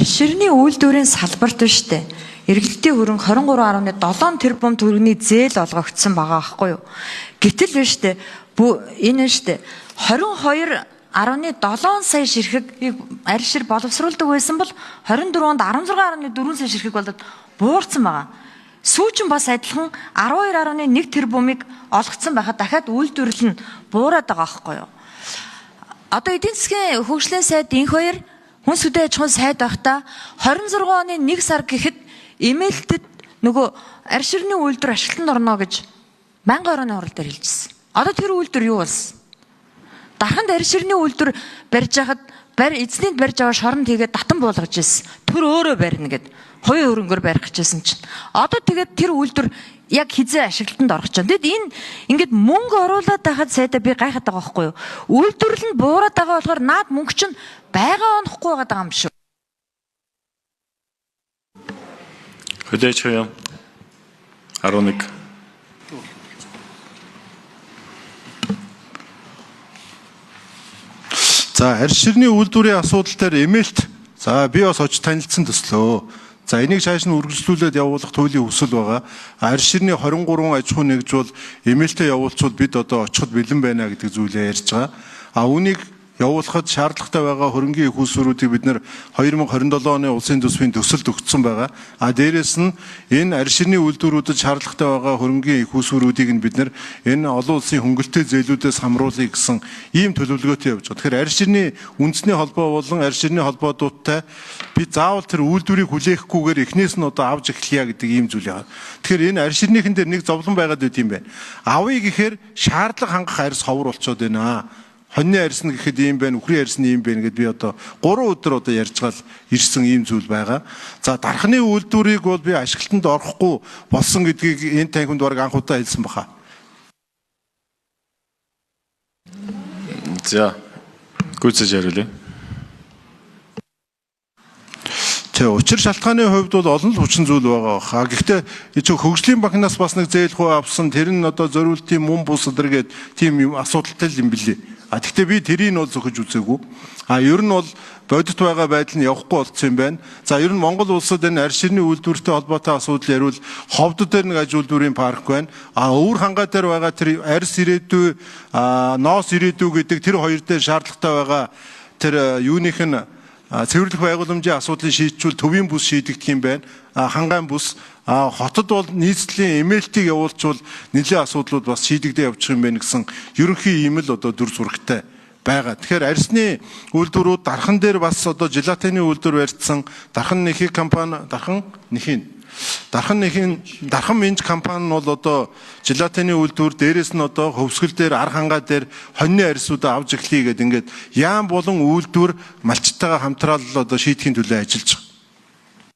Арь ширний үйлдвэрийн салбарт биш үү? Эргэлтийн хөрөнгө 23.7 тэрбум төгрөгийн зээл олгогдсон байгаа байхгүй юу? Гэтэл биш үү? Энэ нь шүү дээ. 22.7 сая ширхэг арь шир боловсруулдаг байсан бол 24 онд 16.4 сая ширхэг болоод буурсан байгаа. Сүүчин бас адилхан 12.1 тэрбумыг олгоцсон байхад дахиад үйлдвэрлэл нь буураад байгаа байхгүй юу? Одоо эдийн засгийн хөгжлийн сайд инх хоёр хүнс хөдөө аж ахуйн сайд байхдаа 26 оны 1 сар гэхэд эмээлтэд нөгөө арь ширний үйлдвэр ашиглалтанд орно гэж байнгын орооны хурал дээр хэлжсэн. Одоо тэр үйлдвэр юу болсон? Дарханд арь ширний үйлдвэр барьж хахад эзнийг барьж аваа шоронд хийгээд татан буулгаж ирсэн. Тэр өөрөө барина гэд хувийн хөрөнгөөр барих гэжсэн чинь. Одоо тэгээд тэр үйлдвэр яг хизээ ашиглалтанд орох чинь. Тэгэд энэ ингээд мөнгө оруулаад байхад сайдаа би гайхаад байгаа байхгүй юу? Үйлдвэрлэл нь буураад байгаа болохоор наад мөнгө чинь байгаа онохгүй байгаа юм шүү. Хүлээж хуяа 11. За арь ширний үйлдвэрийн асуудал дээр эмээлт. За би бас очиж танилцсан төслөө. За энийг цааш нь үргэлжлүүлээд явуулах туйлын хүсэл байгаа. Арь ширний 23 аж ахуй нэгж бол эмээлтээ явуулчвал бид одоо очиход бэлэн байна гэдэг зүйлээ ярьж байгаа. А үүнийг явуулахад шаардлагатай байгаа хөрөнгийн их усвэрүүдийг бид нэр 2027 оны улсын төсвийн төсөлд өгсөн байгаа. А дээрэс нь энэ арь ширний үйлдвэрүүдэд шаардлагатай байгаа хөрөнгийн их усвэрүүдийг нь бид нэр энэ олон улсын хөнгөлөлттэй зээлүүдээс хамруулъя гэсэн ийм төлөвлөгөөтэй явж байгаа. Тэгэхээр арь ширний үндэсний холбоо болон арь ширний холбоодуудтай би заавал тэр үйлдвэрийг хүлээхгүйгээр эхнээс нь одоо авч эхлэе гэдэг ийм зүйл яа. Тэгэхээр энэ арь ширнийхэн дээр нэг зовлон байгаад байт юм байна. Авъя гэхээр шаардлага хангах арьс ховор болцоод байна. Хоньны арьс нь гэхэд ийм байна, үхрийн арьс нь ийм байна гэд би одоо 3 өдөр одоо ярьж гал ирсэн ийм зүйл байгаа. За дархны үйлдвэрийг бол би ашиглалтанд орохгүй болсон гэдгийг энэ танхимд бараг анх удаа хэлсэн баха. За гүйцэж хариулъя. Тэ учир шалтгааны хувьд бол олон л хүчин зүйл байгаа баха. Гэхдээ чи хөгжлийн банкнаас бас нэг зээл хуу авсан тэр нь одоо зориултын мөн бус өдр гээд тийм юм асуудалтай л юм билий. А тэгвэл би тэрийг бол зөхөж үзээгүй. А ер нь бол бодит байгаа байдал нь явахгүй болцсон юм байна. За ер нь Монгол улсад энэ арь ширний үйлдвэртэй холбоотой асуудал яриул Ховд дээр нэг аж үйлдвэрийн парк байна. А өвөр хангаа дээр байгаа тэр арьс ирээдүй, ноос ирээдүй гэдэг тэр хоёр дээр шаардлагатай байгаа тэр юуных нь цэвэрлэх байгууламжийн асуудлыг шийдчихвэл төвийн бүс шийдэгдэх юм байна. Хангаан бүс, хотод бол нийслэлийн эмээлтийг явуулчвал нэлээд асуудлууд бас шийдэгдээ явчих юм байна гэсэн ерөнхий ийм л одоо дүр зурагтай байгаа. Тэгэхээр арьсны үйлдвэрүүд дархан дээр бас одоо желатины үйлдвэр барьцсан дархан нэхий компани, дархан нэхийн дархан нэхийн дархан минж компани нь бол одоо желатины үйлдвэр дээрээс нь одоо хөвсгөл дээр ар хангаа дээр хоньны арьсуудаа авч эхлэе гэдэг ингээд яам болон үйлдвэр малчтайгаа хамтраал одоо шийдэхин төлөө ажиллаж байгаа.